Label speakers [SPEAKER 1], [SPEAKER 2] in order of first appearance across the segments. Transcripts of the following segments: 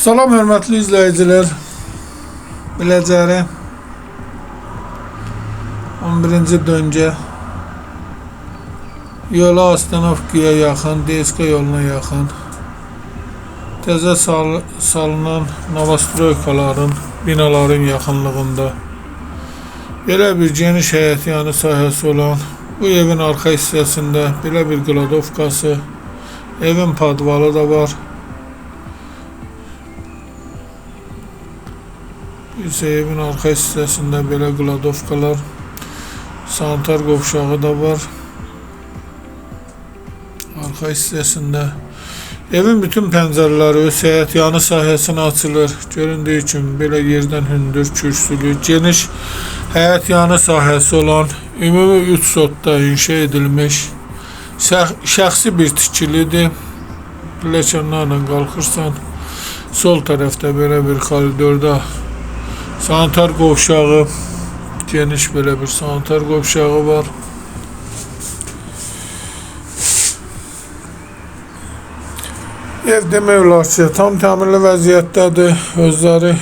[SPEAKER 1] Salam hörmətli izləyicilər. Biləcəri 11-ci döngə yola Astanovkaya yaxın, DSK yoluna yaxın təzə salınan novostroykaların, binaların yaxınlığında belə bir geniş həyət yanı sahəsi olan bu evin arxa hissəsində belə bir qladovkası, evin podvalı da var. İsə evin arxa hissəsində belə qladovkalar, sanitar qovşağı da var. Arxa hissəsində evin bütün pəncərələri öz həyət yanı sahəsinə açılır. Göründüyü kimi belə yerdən hündür, kürsülü, geniş həyət yanı sahəsi olan ümumi 3 sotda inşa edilmiş şəxsi bir tikilidir. Pilləkənlərlə qalxırsan, sol tərəfdə belə bir koridorda sanitar qovşağı, geniş belə bir sanitar qovşağı var. Ev demək olar ki, tam təmirli vəziyyətdədir. Özləri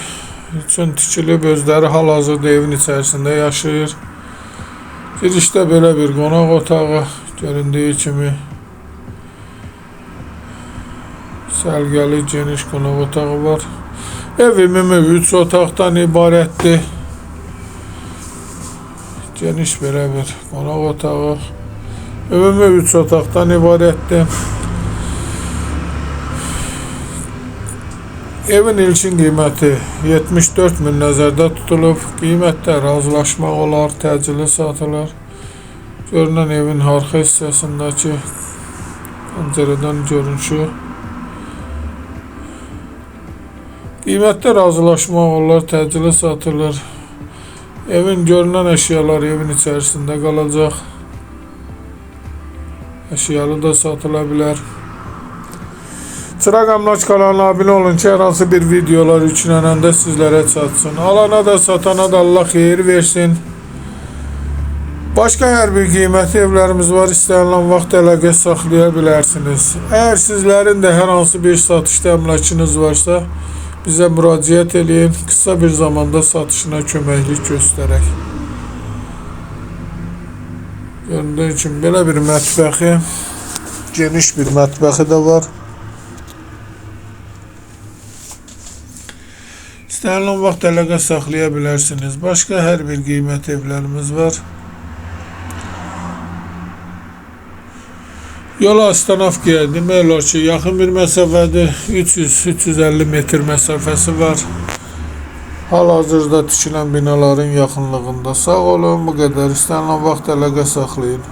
[SPEAKER 1] üçün tikilib, özləri hal-hazırda evin içərisində yaşayır. Girişdə belə bir qonaq otağı, göründüyü kimi sərgəli geniş qonaq otağı var. Ev ümumi 3 otaqdan ibarətdir. Geniş belə bir qonaq otağı. Ümumi 3 otaqdan ibarətdir. Evin ilkin qiyməti 74 min nəzərdə tutulub. Qiymətdə razılaşmaq olar, təcili satılır. Görünən evin arxa hissəsindəki pəncərədən görünüşü. Qiymətdə razılaşmaq olar, təcili satılır. Evin görünən əşyaları evin içərisində qalacaq. Əşyalı da satıla bilər. Çıraq Əmlak kanalına abunə olun ki, hər hansı bir videolar yüklənəndə sizlərə çatsın. Alana da satana da Allah xeyir versin. Başqa hər bir qiymətli evlərimiz var, istənilən vaxt əlaqə saxlaya bilərsiniz. Əgər sizlərin də hər hansı bir satışda əmlakınız varsa, bizə müraciət eləyin, qısa bir zamanda satışına köməklik göstərək. Göründüyü kimi belə bir mətbəxi, geniş bir mətbəxi də var. İstənilən vaxt əlaqə saxlaya bilərsiniz. Başqa hər bir qiymət evlərimiz var. Yola Astanovkaya demək olar ki, yaxın bir məsafədir. 300-350 metr məsafəsi var. Hal-hazırda tikilən binaların yaxınlığında. Sağ olun, bu qədər. İstənilən vaxt əlaqə saxlayın.